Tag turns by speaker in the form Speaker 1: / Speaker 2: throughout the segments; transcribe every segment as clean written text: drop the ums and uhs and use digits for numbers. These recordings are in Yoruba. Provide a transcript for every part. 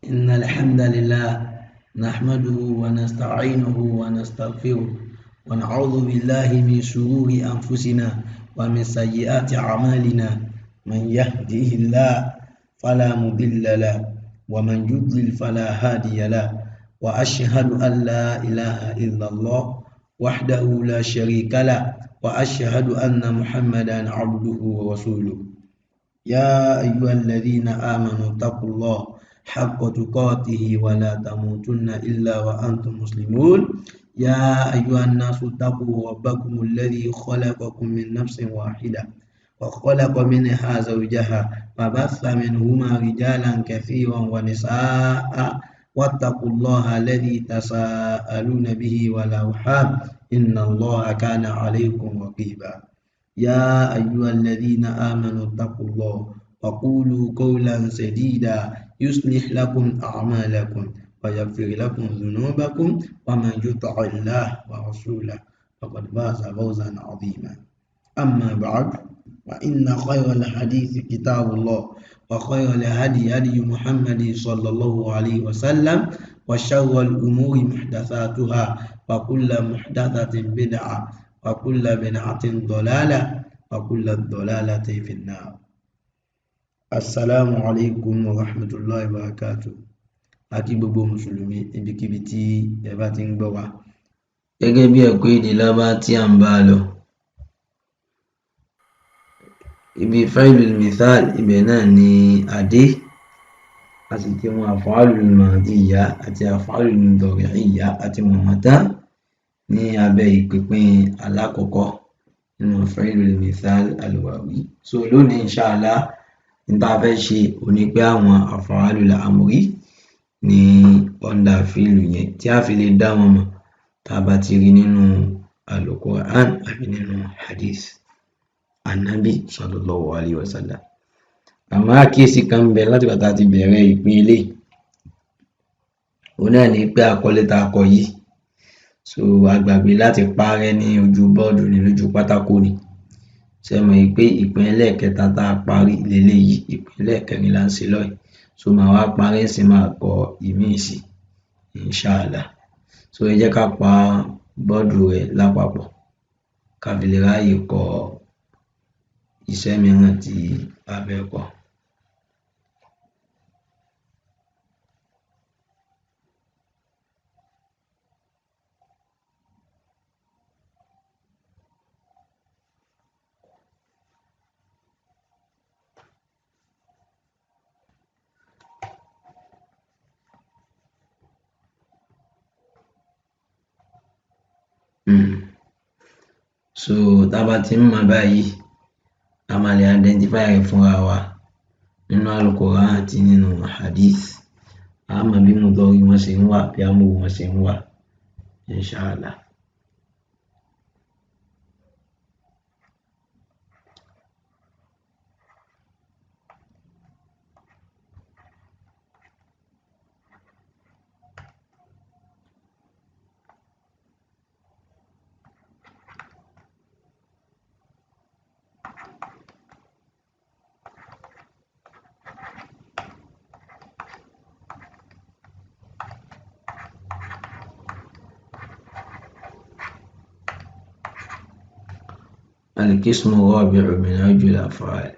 Speaker 1: إن الحمد لله نحمده ونستعينه ونستغفره ونعوذ بالله من شرور أنفسنا ومن سيئات أعمالنا. من يهده الله فلا مضل له ومن يضلل فلا هادي له، وأشهد أن لا إله إلا الله وحده لا شريك له، وأشهد أن محمدا عبده ورسوله. يا أيها الذين آمنوا اتقوا الله حق تقاته ولا تموتن إلا وأنتم مسلمون. يا أيها الناس اتقوا ربكم الذي خلقكم من نفس واحدة وخلق منها زوجها وبث منهما رجالا كثيرا ونساء، واتقوا الله الذي تساءلون به والأرحام إن الله كان عليكم رقيبا. يا أيها الذين آمنوا اتقوا الله وقولوا قولا سديدا يصلح لكم أعمالكم ويغفر لكم ذنوبكم، ومن يطع الله ورسوله فقد فاز فوزا عظيما. أما بعد، فإن خير الحديث كتاب الله، وخير الهدي هدي محمد صلى الله عليه وسلم، وشر الأمور محدثاتها، وكل محدثة بدعة، وكل بدعة ضلالة، وكل الضلالة في النار. Assalamu alaikum wa rahmatullahi wa barakatuh. A kí gbogbo mùsùlùmí ibikíbi tí ẹ bá ti ń gbọ́ wa. Gẹ́gẹ́ bí ẹ̀kọ́ èdè Lárúbáwá tí à ń bá lọ, ibi failul mithal ibẹ̀ náà ni adé, a sì ti mọ af'alul madiyya àti af'alul mudari'iyya àti mọ̀mọ́ tán ní abẹ́ ìpínpín alákọ̀ọ́kọ́ nínú failul mithal alwawi. So lónìí inshallah, n tá a fẹ́ ṣe òun ni pé àwọn af'alul amri ní under fíìlù yẹn tí a fi lè dá wọn mọ̀ tá a bá ti rí nínú Al-Qur'an àbí nínú hadith Ànábì sallallahu alayhi wa sallam. Àmọ́ àkíyèsí kan ń bẹ látìgbà tá a ti bẹ̀rẹ̀ ìpín eléyìí, òun náà ni pé àkọlé tá a kọ yìí, so a gbàgbé láti parẹ́ ní ojú bọ́ọ̀dù ní lójú pátákó ni. Ṣé ẹ mọ̀ pé ìpín ẹlẹ́ẹ̀kẹta tá a parí leléyìí, ìpín ẹlẹ́ẹ̀kẹrin là ń ṣe lọ́wọ́ yìí. So màá wá parẹ́ sì máa kọ ìmíì sí inshallah. So ẹ jẹ́ ká pa bọ́ọ̀dù rẹ̀ lápapọ̀ ká fi lè ráyè kọ iṣẹ́ mìíràn tí a fẹ́ kọ. So tá a bá ti ń mọ̀ báyìí, a máa lè identify rẹ̀ fúnra wa nínú Al-Qur'an àti nínú hadith. A mọ̀ bí mudari wọn ṣe ń wà, bí amru wọn ṣe ń wà inshallah. القسم الرابع من أوجه الأفعال.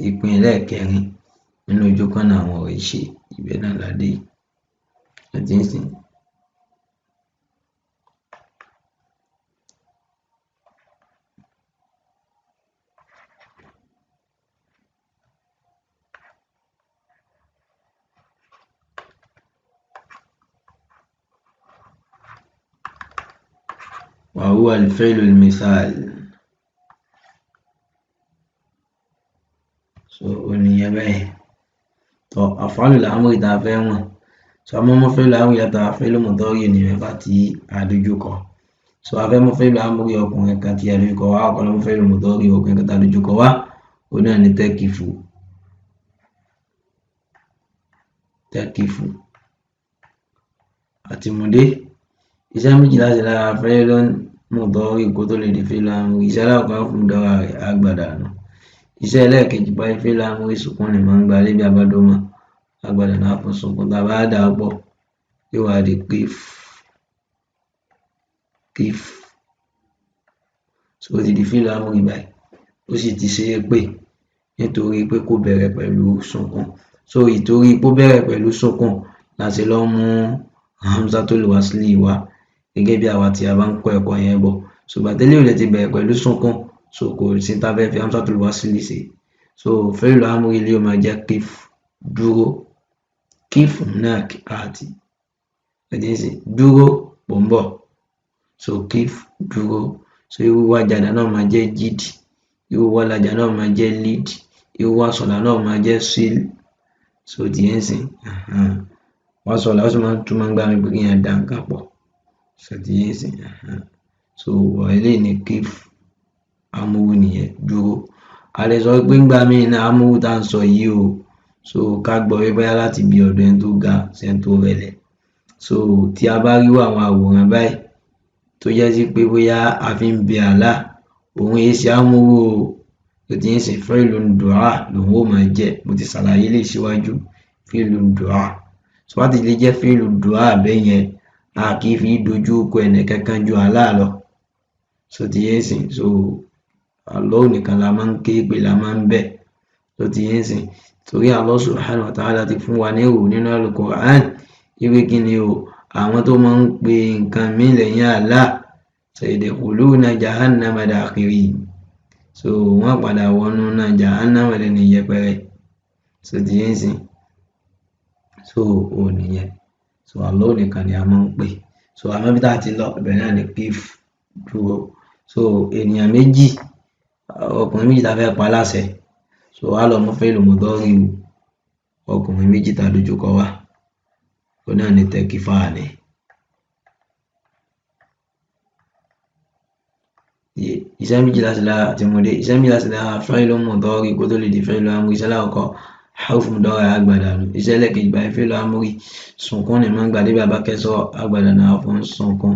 Speaker 1: Ìpín ẹlẹ́ẹ̀kẹrin nínú ojú kan náà àwọn ọ̀rọ̀ ìṣe, ibẹ̀ náà la dé àti ń sìn. وهو الفعل المثال. So ònìyẹn bẹ́ẹ̀ tọ́ af'alul amri tá a fẹ́ wọ̀n. So a máa mú fi'lu amri látara fi'lu mudari ní mẹ́fà tí a dojú kọ. So a fẹ́ mú fi'lu amri ọkùnrin kan tí a dojú kọ wá, ọ̀kan ló mú fi'lu mudari ọkùnrin kan tí a dojú kọ wá, òun náà ni takifu. Takifu àti mùdé. Iṣẹ́ méjì láti lára fi'lun mudari kó tó lè di fi'lu amri. Iṣẹ́ alákọ̀ọ́kọ́ harfu mudari rẹ̀ á gbà dànù. Iṣẹ́ ẹlẹ́ẹ̀kejì báyìí fi'lu amri sukun ni máa ń gba lébi àbádọ́mọ á gbà dànù á fún sukun. Tá a bá dà á pọ̀ yóò wá di qif qif. So ó ti di fi'lu amri báyìí, ó sì ti ṣe é pè nítorí pé kò bẹ̀rẹ̀ pẹ̀lú sukun. So ìtorí pé ó bẹ̀rẹ̀ pẹ̀lú sukun la ṣe lọ mú hamzatul wasli wá, gẹ́gẹ́ bí àwa tí a bá ń kọ́ ẹ̀kọ́ yẹn bọ̀. So ìgbà tẹ́lẹ̀ ò dẹ̀ ti bẹ̀rẹ̀ pẹ̀lú sukun, so kò sí tá a fẹ́ fi hamzatul wasli ṣe. So fi'lu amri lè máa jẹ́ qif, dúró, qif hunak àti ẹ̀dínsìn dúró mò ń bọ̀. So qif dúró. So irú wajada náà máa jẹ́ jid, irú walaja náà máa jẹ́ lid, irú wasala náà máa jẹ́ sil. So ti yẹn sìn wasala ó sì máa ń túmọ̀ gbà mí pé kéèyàn da nǹkan pọ̀. So ti yẹn sìn. So eléyìí ni qif amúrú nìyẹn, dúró. A lè sọ pé ńgbà míì náà amúrú tá à ń sọ yìí o, so ká gbọ́ pé bóyá láti bí ọ̀dọ̀ ẹni tó ga sẹ́ni tó rẹlẹ̀. So tí a bá rí àwọn àwòrán báyìí tó jẹ́ sí pé bóyá a fi ń bẹ Allah, òun èé ṣe amúrú o. Tó ti ń sìn fi'lun du'a lòun ó máa jẹ́. Mo ti ṣàlàyé lè síwájú fi'lun du'a. So láti lè jẹ́ fi'lun du'a bẹ́ẹ̀ yẹn, a kì í fi dojú kọ ẹnì kankan ju Allah lọ. So ti yé sìn. So Allah nìkan la máa ń ké pè, la máa ń bẹ̀. Tó ti yé sìn. Torí Allah subhanahu wa ta'ala ti fún wa ní ìrò nínú Al-Qur'an wípé kí ni o, àwọn tó máa ń pe nǹkan míì lẹ́yìn Allah, sayadkhuluna jahannama dakhirin. So wọ́n padà wọnú náà jahannama lẹ́ni yẹpẹrẹ. So ti yé sìn. So òun nìyẹn. So Allah nìkan ni a máa ń pè. So àmọ́ bí tá a ti lọ ibẹ̀ náà ni qif, dúró. So ènìyàn méjì, ọkùnrin méjì tá a fẹ́ pa láṣẹ, so á lọ mú fi'lu mudari ọkùnrin méjì tá a dojú kọ wá, òun náà ni takifani. Iṣẹ́ méjì láti lára àti mọ̀dé, iṣẹ́ méjì láti lára fi'lu mudari kó tó lè di fi'lu amri. Iṣẹ́ alákọ̀ọ́kọ́ harfu mudari á gbà dànù. Iṣẹ́ ẹlẹ́ẹ̀kejì báyìí fi'lu amri sukun ni máa ń gbà débi abákẹ́sọ́ á gbà dànù á fún sukun.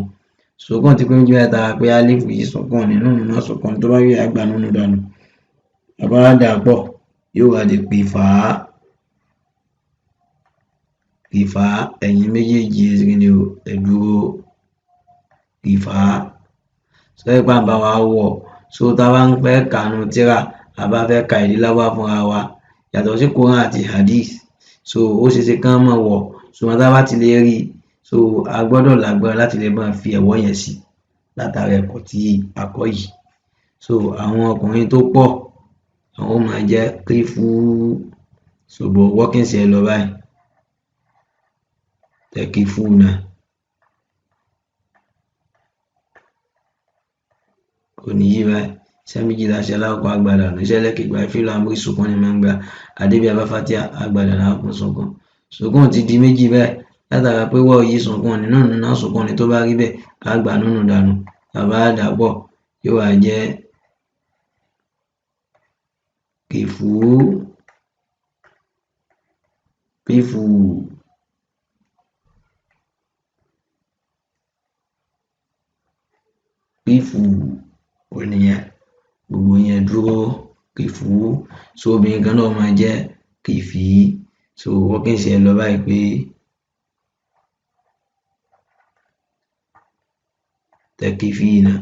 Speaker 1: Sukun ti pé méjì báyìí tara pé alif yìí sukun ni, nínú náà sukun tó bá rí àgbà nínú dànù. Àbá dà pọ̀ yóò wá di qifā. Qifā, ẹ̀yin méjèèjì ẹ ni o, ẹ dúró, qifā. So ẹ pé à ń bá wa wọ̀. So tá a bá ń fẹ́ kà nínú tírà, a bá fẹ́ ka èdè Lárúbáwá fúnra wa, yàtọ̀ sí Quran àti Hadith, so ó ṣeé ṣe kán mọ̀ wọ̀. Ṣùgbọ́n tá a bá ti lè rí, so a gbọ́dọ̀ lágbára láti lè máa fi ẹ̀wọ́ yẹn sí látara ẹ̀kọ́ tí a kọ́ yìí. So àwọn ọkùnrin tó pọ̀, àwọn ó máa jẹ́ qifu. So but workings ẹ lọ báyìí, takifuna. Kò ní yí báyìí. Iṣẹ́ méjì la ṣe alákọ̀ọ́kọ́ á gbà dànù. Iṣẹ́ ẹlẹ́ẹ̀kejì báyìí fi'lu amri sukun ni máa ń gbà. Àdébí abá fatia á gbà dànù á fún sukun. Sukun ti di méjì báyìí látara pé wọ́ọ̀ yìí sukun ni, nínú náà sukun ni. Tó bá rí bẹ́ẹ̀ á gbà nínú dànù. Tàbá dà pọ̀ yóò wá jẹ́ qifu qifu. Qifu òun nìyẹn. Gbogbo yẹn dúró, qifu. So obìnrin kan náà máa jẹ́ qifi. So workings ẹ lọ báyìí pé takifina.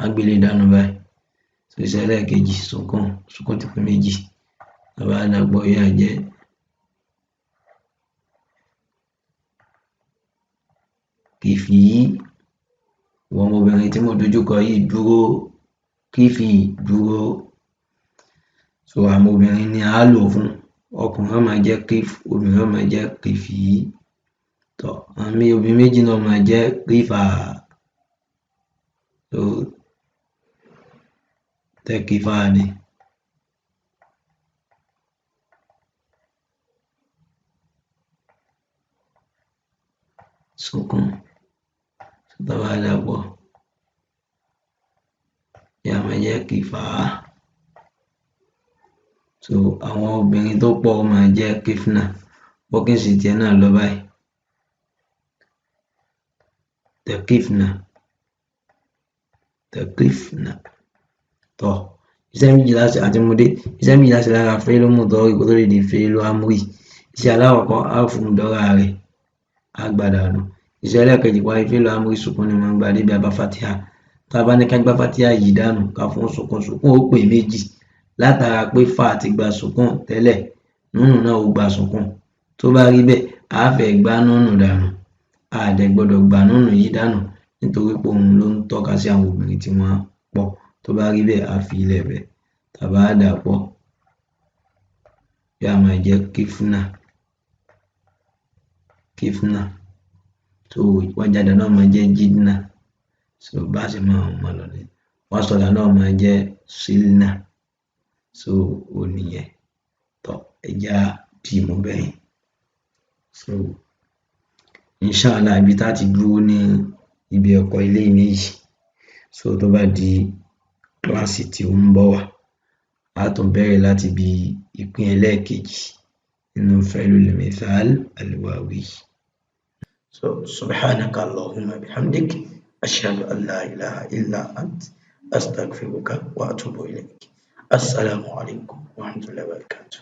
Speaker 1: Á gbélé dànù báyìí. So iṣẹ́ ẹlẹ́ẹ̀kejì sukun, sukun ti pé méjì. Tàbá dà pọ̀ yóò jẹ́ qifi. Ìwọ ọmọbìnrin tí mo dojú kọ yìí dúró, qifi dúró. So àwọn obìnrin ni a lò fún. Ọkùnrin ó máa jẹ́ qif, obìnrin ó máa jẹ́ qifi. Tọ́ àmì obìnrin méjì náà máa jẹ́ qifa. So takifani. Sukun. So tá a bá dà pọ̀ yóò máa jẹ́ qifā. So àwọn obìnrin tó pọ̀ ó máa jẹ́ qifna. Workings tiẹ̀ náà lọ báyìí. Taqifna, taqifna. Tọ́ iṣẹ́ méjì láti àti múdé, iṣẹ́ méjì láti lára fi'lu mudari kó tó lè di fi'lu amri. Iṣẹ́ alákọ̀ọ́kọ́, á fún dọ́ra rẹ̀, á gbàdànù. Iṣẹ́ ẹlẹ́ẹ̀kejì parí fi'lu amri, sukun ni máa ń gbà débi abá fatiha. Tá a bá ní ká gbá fatiha yìí dànù, ká fún sukun, sukun ó pè méjì látara pé fa ti gba sukun tẹ́lẹ̀, núnù náà ó gba sukun. Tó bá rí bẹ́ẹ̀, á fẹ́ gbá núnù dànù, a dẹ̀ gbọ́dọ̀ gbà núnù yìí dànù nítorí pé òun ló ń tọ́ka sí àwọn obìnrin tí wọ́n pọ̀. Tó bá rí bẹ́ẹ̀, á fi ilẹ̀ bẹ́ẹ̀ tàbá dà pọ̀, yóò máa jẹ́ kífúnà, kífúnà. So wájàdà náà máa jẹ́ jídínà. So bá a ṣe máa mọ̀ lọ ní wàsọ̀là náà máa jẹ́ sílínà. So ó nìyẹn. Tọ́ ẹja dìímú bẹ́yẹn. So inshallah, ibi tá ti dúró ní ibi ẹ̀kọ́ ilé nìyí. So tó bá di kíláàsì tí ó ń bọ̀ wá, á tún bẹ̀rẹ̀ láti ibi ìpín ẹlẹ́ẹ̀kejì nínú fi'lul mithal al-wawi. So subhanaka allahumma bihamdik, ashhadu an la ilaha illa ant, astaghfiruka wa atubu ilayk. Assalamu alaikum wa rahmatullahi wa barakatuh.